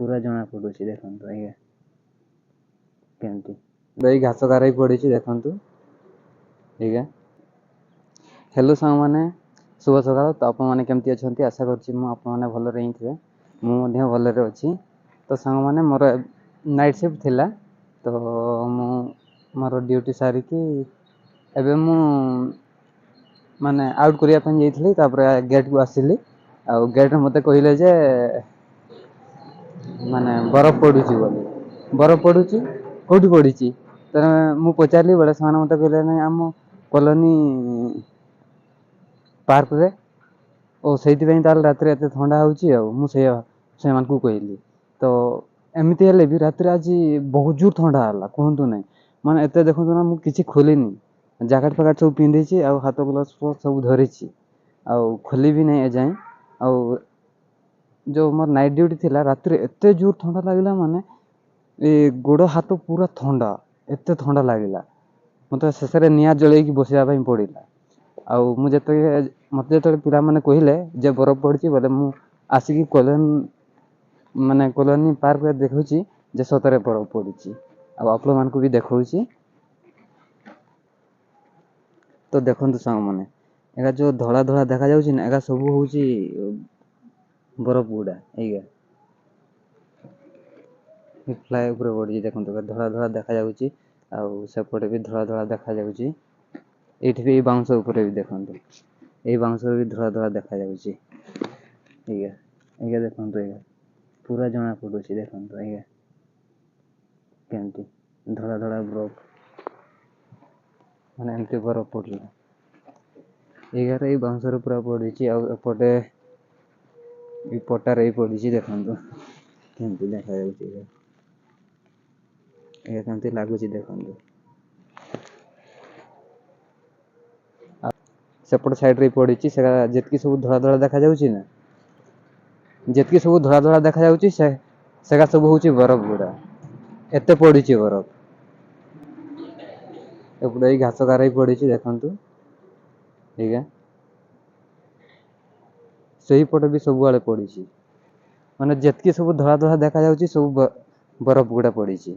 ପୁରା ଜଣା ପଡୁଛି ଦେଖନ୍ତୁ ଆଜ୍ଞା କେମିତି। ଏଇ ଘାସ ଗାର ବି ପଡ଼ିଛି ଦେଖନ୍ତୁ ଆଜ୍ଞା। ହ୍ୟାଲୋ ସାଙ୍ଗମାନେ, ଶୁଭ ସକାଳ। ତ ଆପଣମାନେ କେମିତି ଅଛନ୍ତି? ଆଶା କରୁଛି ମୁଁ ଆପଣମାନେ ଭଲରେ ହିଁ ଥିବେ, ମୁଁ ମଧ୍ୟ ଭଲରେ ଅଛି। ତ ସାଙ୍ଗମାନେ, ମୋର ନାଇଟ୍ ସିଫ୍ଟ ଥିଲା, ତ ମୁଁ ମୋର ଡ୍ୟୁଟି ସାରିକି ଏବେ ମୁଁ ମାନେ ଆଉଟ୍ କରିବା ପାଇଁ ଯାଇଥିଲି। ତାପରେ ଗେଟ୍କୁ ଆସିଲି, ଆଉ ଗେଟ୍ରେ ମୋତେ କହିଲେ ଯେ ମାନେ ବରଫ ପଡ଼ୁଛି ବୋଲି। ବରଫ ପଡ଼ୁଛି କେଉଁଠି ପଡ଼ିଛି ତ ମୁଁ ପଚାରିଲି ବେଳେ ସେମାନେ ମୋତେ କହିଲେ ନାଇଁ, ଆମ କଲୋନୀ ପାର୍କରେ। ଓ, ସେଇଥିପାଇଁ ତାହେଲେ ରାତିରେ ଏତେ ଥଣ୍ଡା ହେଉଛି। ଆଉ ମୁଁ ସେଇଆ ସେମାନଙ୍କୁ କହିଲି। ତ ଏମିତି ହେଲେ ବି ରାତିରେ ଆଜି ବହୁତ ଜୋର ଥଣ୍ଡା ହେଲା, କୁହନ୍ତୁ ନାହିଁ। ମାନେ ଏତେ ଦେଖନ୍ତୁ ନା, ମୁଁ କିଛି ଖୋଲିନି, ଜ୍ୟାକେଟ୍ ଫ୍ୟାକେଟ୍ ସବୁ ପିନ୍ଧିଛି ଆଉ ହାତ ଗ୍ଲୋଭ୍ସ ସବୁ ଧରିଛି, ଆଉ ଖୋଲିବି ନାହିଁ ଏଯାଏଁ। ଆଉ ଯେଉଁ ମୋର ନାଇଟ୍ ଡ୍ୟୁଟି ଥିଲା, ରାତିରେ ଏତେ ଜୋର ଥଣ୍ଡା ଲାଗିଲା, ମାନେ ଏ ଗୋଡ଼ ହାତ ପୁରା ଥଣ୍ଡା, ଏତେ ଥଣ୍ଡା ଲାଗିଲା ମୋତେ ଶେଷରେ ନିଆଁ ଜଳେଇକି ବସିବା ପାଇଁ ପଡ଼ିଲା। ଆଉ ମୁଁ ଯେତେବେଳେ ମୋତେ ଯେତେବେଳେ ପିଲାମାନେ କହିଲେ ଯେ ବରଫ ପଡ଼ିଛି ବୋଲେ, ମୁଁ ଆସିକି କଲୋନୀ ମାନେ କଲୋନୀ ପାର୍କରେ ଦେଖୁଛି ଯେ ସତରେ ବରଫ ପଡ଼ିଛି, ଆଉ ଆପଣମାନଙ୍କୁ ବି ଦେଖାଉଛି। ତ ଦେଖନ୍ତୁ ସାଙ୍ଗମାନେ, ଏଇଟା ଯେଉଁ ଧଳା ଧଳା ଦେଖାଯାଉଛି ନା, ଏଇଟା ସବୁ ହେଉଛି ବରଫ ଗୁଡ଼ା। ଏଇଗା ଫ୍ଲାଏ ଉପରେ ପଡ଼ିଛି ଦେଖନ୍ତୁ, ଧଳା ଧଳା ଦେଖାଯାଉଛି, ଆଉ ସେପଟେ ବି ଧଳା ଧଳା ଦେଖାଯାଉଛି। ଏଇଠି ବି ଏଇ ବାଉଁଶ ଉପରେ ବି ଦେଖନ୍ତୁ, ଏଇ ବାଉଁଶରେ ବି ଧଳା ଧଳା ଦେଖାଯାଉଛି। ଏଇଗା ଏଇଗା ଦେଖନ୍ତୁ, ଏଇଗା ପୁରା ଜଣା ପଡୁଛି ଦେଖନ୍ତୁ ଆଜ୍ଞା କେମିତି ଧଳା ଧଳା ବରଫ, ମାନେ ଏମିତି ବରଫ ପଡ଼ିଲା ଏଇଗାରେ, ଏଇ ବାଉଁଶରେ ପୁରା ପଡ଼ିଛି, ଆଉ ଏପଟେ ଏଇ ପଟାରେ ବି ପଡ଼ିଛି। ଦେଖନ୍ତୁ କେମିତି ଦେଖାଯାଉଛି ଏଇଟା କେମିତି ଲାଗୁଛି ଦେଖନ୍ତୁ। ସେପଟ ସାଇଡ଼ରେ ବି ପଡ଼ିଛି। ସେଟା ଯେତିକି ସବୁ ଧଳା ଧଳା ଦେଖାଯାଉଛି ନା, ଯେତିକି ସବୁ ଧଳା ଧଳା ଦେଖାଯାଉଛି ସେ ସେଗା ସବୁ ହେଉଛି ବରଫ ଗୁଡ଼ା, ଏତେ ପଡ଼ିଛି ବରଫ। ଏପଟେ ଏଇ ଘାସ ଗାର ବି ପଡ଼ିଛି ଦେଖନ୍ତୁ ଏଇଗା, ସେଇପଟେ ବି ସବୁଆଡ଼େ ପଡ଼ିଛି। ମାନେ ଯେତିକି ସବୁ ଧଳା ଧଳା ଦେଖାଯାଉଛି ସବୁ ବରଫ ଗୁଡ଼ା ପଡ଼ିଛି।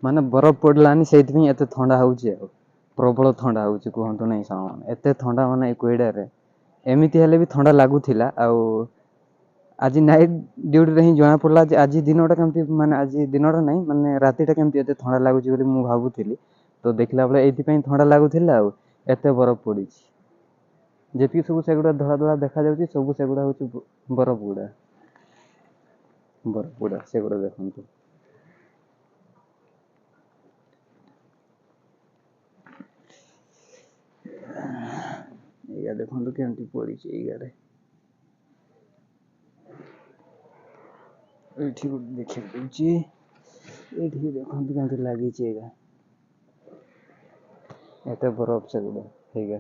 ମାନେ ବରଫ ପଡ଼ିଲାନି, ସେଇଥିପାଇଁ ଏତେ ଥଣ୍ଡା ହେଉଛି, ଆଉ ପ୍ରବଳ ଥଣ୍ଡା ହେଉଛି, କୁହନ୍ତୁ ନାହିଁ ସାଙ୍ଗମାନେ, ଏତେ ଥଣ୍ଡା। ମାନେ ଏ କୋଇଡ଼ାରେ ଏମିତି ହେଲେ ବି ଥଣ୍ଡା ଲାଗୁଥିଲା, ଆଉ ଆଜି ନାଇଟ୍ ଡ୍ୟୁଟିରେ ହିଁ ଜଣାପଡ଼ିଲା ଯେ ଆଜି ଦିନଟା କେମିତି, ମାନେ ଆଜି ଦିନଟା ନାହିଁ, ମାନେ ରାତିଟା କେମିତି ଏତେ ଥଣ୍ଡା ଲାଗୁଛି ବୋଲି ମୁଁ ଭାବୁଥିଲି। ତ ଦେଖିଲା ବେଳେ ଏଇଥିପାଇଁ ଥଣ୍ଡା ଲାଗୁଥିଲା, ଆଉ ଏତେ ବରଫ ପଡ଼ିଛି। ଯେତିକି ସବୁ ସେଗୁଡ଼ା ଧଳା ଧଳା ଦେଖାଯାଉଛି ସବୁ ସେଗୁଡ଼ା ହେଉଛି ବରଫ ଗୁଡ଼ା, ବରଫ ଗୁଡ଼ା ସେଗୁଡ଼ା ଦେଖନ୍ତୁ। ଏଇଗା ଦେଖନ୍ତୁ କେମିତି ପଡ଼ିଛି ଏଇଗାରେ। ଏଇଠି ଗୋଟେ ଦେଖିବାକୁ ଦଉଛି, ଏଇଠି ଦେଖନ୍ତୁ କେମିତି ଲାଗିଛି ଏଇଗା, ଏତେ ବରଫ ସେଗୁଡ଼ା ହେଇଗା।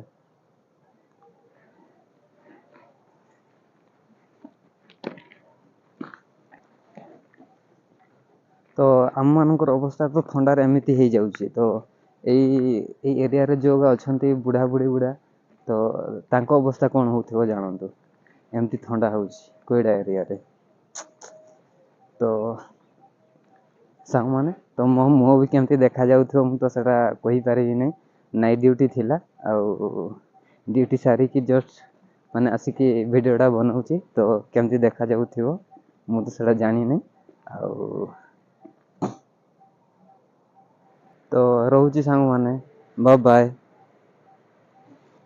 ତ ଆମମାନଙ୍କର ଅବସ୍ଥା ତ ଥଣ୍ଡାରେ ଏମିତି ହେଇଯାଉଛି, ତ ଏଇ ଏରିଆରେ ଯେଉଁ ଅଛନ୍ତି ବୁଢ଼ା ବୁଢ଼ୀ ଗୁଡ଼ା, ତ ତାଙ୍କ ଅବସ୍ଥା କ'ଣ ହେଉଥିବ ଜାଣନ୍ତୁ। ଏମିତି ଥଣ୍ଡା ହେଉଛି କୋଇଡ଼ା ଏରିଆରେ। ତ ସାଙ୍ଗମାନେ, ତ ମୋ ମୁହଁ ବି କେମିତି ଦେଖାଯାଉଥିବ ମୁଁ ତ ସେଇଟା କହିପାରିବି ନାହିଁ। ନାଇଟ୍ ଡ୍ୟୁଟି ଥିଲା, ଆଉ ଡ୍ୟୁଟି ସାରିକି ଜଷ୍ଟ ମାନେ ଆସିକି ଭିଡ଼ିଓଟା ବନାଉଛି, ତ କେମିତି ଦେଖାଯାଉଥିବ ମୁଁ ତ ସେଇଟା ଜାଣିନି। ଆଉ ତ ରହୁଛି ସାଙ୍ଗମାନେ, ବାଏ।